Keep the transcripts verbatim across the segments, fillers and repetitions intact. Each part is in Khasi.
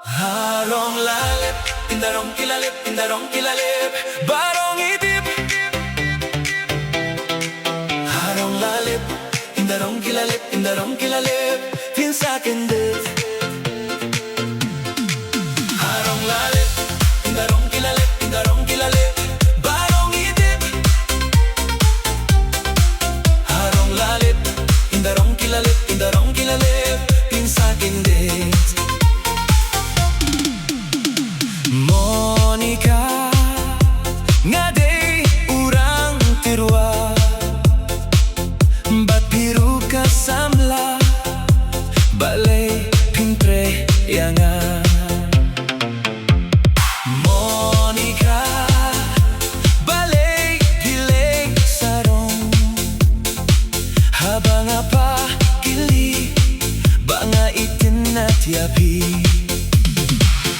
Harong la lip, inda rong ki la lip, inda rong ki la lip, barong i dip. Harong la lip, inda rong ki la lip, inda rong ki la lip, pynsakin dip. Harong la lip, inda rong ki la lip, inda rong ki la lip, barong i dip. Harong la lip, inda rong ki la lip, inda rong ki la lip, pynsakin dip. Monica, nga dei u rang tyrwa, bad phi ruh ka samla, balei phin treh ïa nga? Monica, balei phi leh sarong? Haba nga pah kylli, ba nga itynnad ïa phi.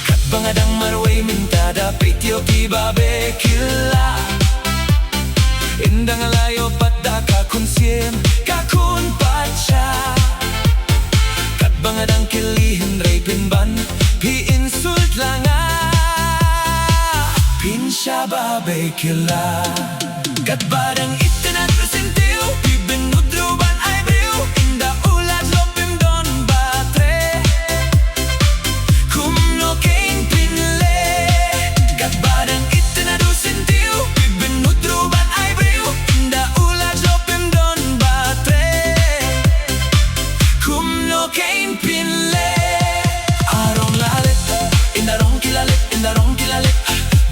Katba nga dang marwei mynta da peit ïa phi ba beh kylla. Ynda nga la ïoh pat da ka khun siem, ka khun pacha. Katba nga dang kylli hynrei phin ban, phi insult la nga. Phin shah ba beh kylla. Katba dang itynnad ruh syntiew, phi bynnud ruh ban ai briew. Ynda u lad lop phim don ba treh, kumno kein phin leh? Katba dang itynnad ruh syntiew, phi bynnud ruh ban ai briew. Ynda u lad lop phim don ba treh, kumno kein phin leh? Harong la lip, inda rong ki la lip, inda rong ki la lip,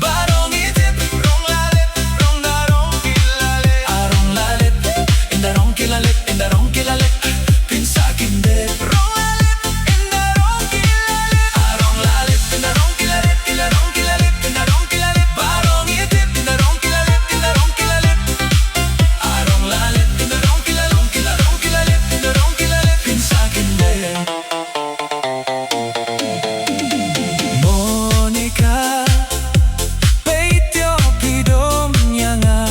barong i dip. Rong la lip, rong da rong ki la lip. Harong la lip, inda rong ki la lip, inda rong ki la lip, pynsakin dip. Rong la lip, inda rong ki la lip. Harong la lip, inda rong ki la lip, inda rong ki la lip, inda rong ki la lip, barong i dip. Inda rong ki la lip, inda rong ki la lip. Harong la lip, inda rong ki la, rong ki la, rong ki la lip, inda rong ki la lip, pynsakin dip. Monica, peit ïoh phi dom ïa nga.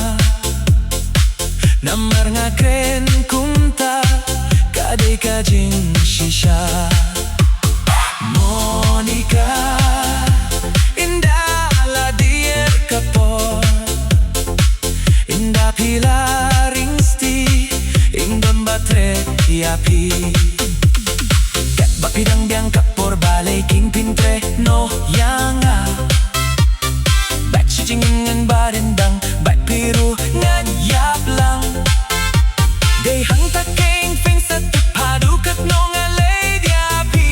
Namar nga kren kumta, ka dei ka jingshisha. Monica, ynda la dier ka por, ynda phi la ring sti, ym don ba treh ïa phi. Katba phi dang biang ka por balei kein phin treh noh ïa nga? Bad shi jingim ngan ba ryndang, bad phi ruh ngan ïap lang. Dei hangta kein phin sa tip haduh katno nga leh ïa phi.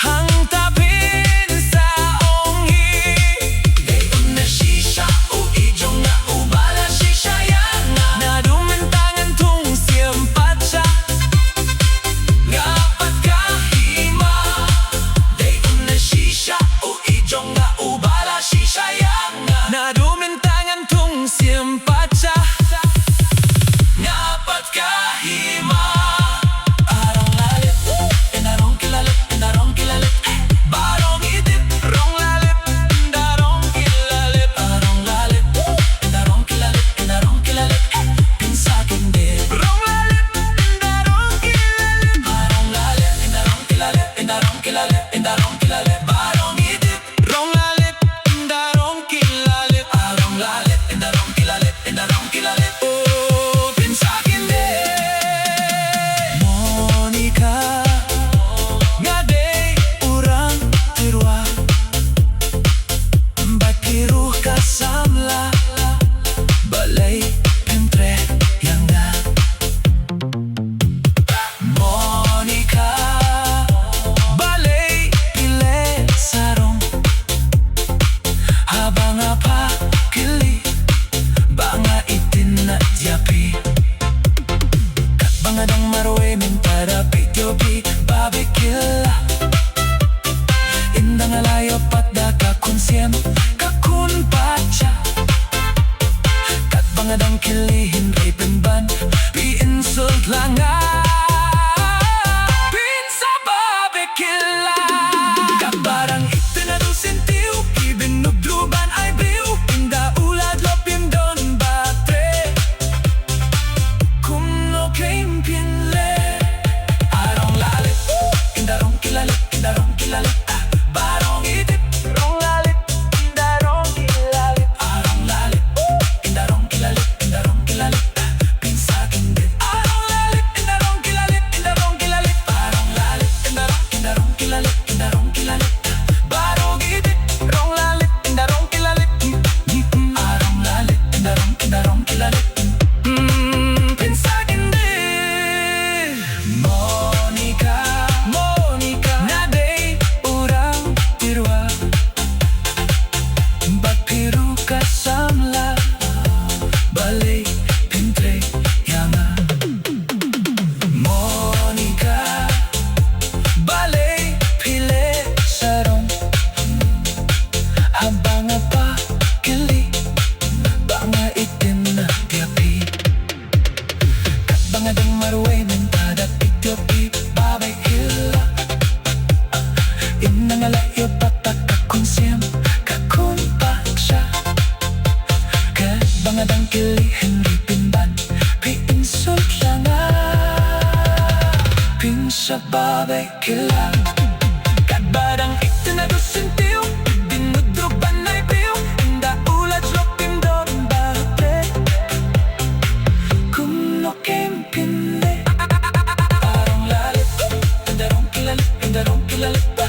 Hangta phin sa ong hi. Dei u na shisha u i jong nga uba la shisha ïa nga. Naduh mynta ngan thung siem pat sha. Nga pat ka hima. Dei u na shisha u i jong nga uba la shisha ïa nga. Naduh mynta ngan thung siem pat sha. Nga pat ka hima. Harong la lip, inda rong ki la lip, inda rong ki la lip, barong i dip. Rong la lip, inda rong ki la lip. Harong la lip, inda rong ki la lip, inda rong ki la lip, pynsakin dip. Rong la lip, inda rong ki la lip. Harong la lip, inda rong ki la lip, inda rong ki la lip, inda rong ki la lip, barong i dip. Rong la lip, inda rong ki la lip. Harong la lip, inda rong ki la lip, inda rong ki la lip, oh, pynsakin dip. Monica, nga dei u rang tyrwa, bad phi ruh ka samla, balei phin treh ïa nga? Monica, balei phi Nga la ïoh pat ka khun siem, ka khun patsha. Katba nga dang kylli hynrei pynban phi insult ïa nga. Phin sa babe kylla. Katba dang ïeit te nga dang syntiew, phi dang mutdur ban ai briew. Ynda u la jlok phim don ba te. Kumno kem phin leh. Arong la leh, ynda rong ki la leh, ynda rong ki la leh ba.